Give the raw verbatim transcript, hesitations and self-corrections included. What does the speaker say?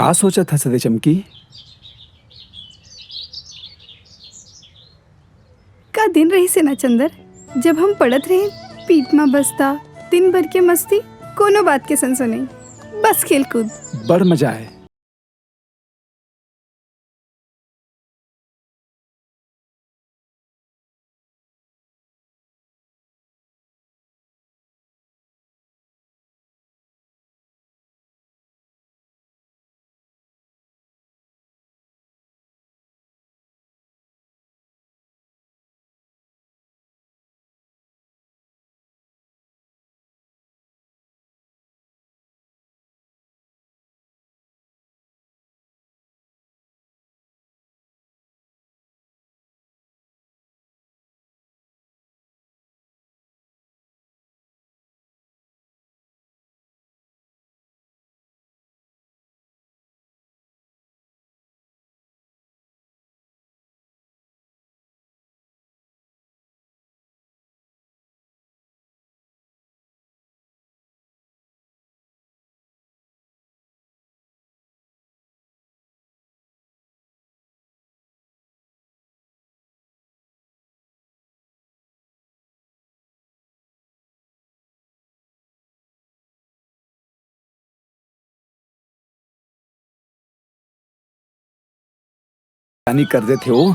का सोचत हस रे चमकी? का दिन रहिस हे ना चंदर, जब हम पढ़त रहेन, पीठ म बस्ता, दिन भर के मस्ती, कोनो बात के संसो नइ, बस खेल कूद। बड़ मजा आय। पानी कर देथे ओ,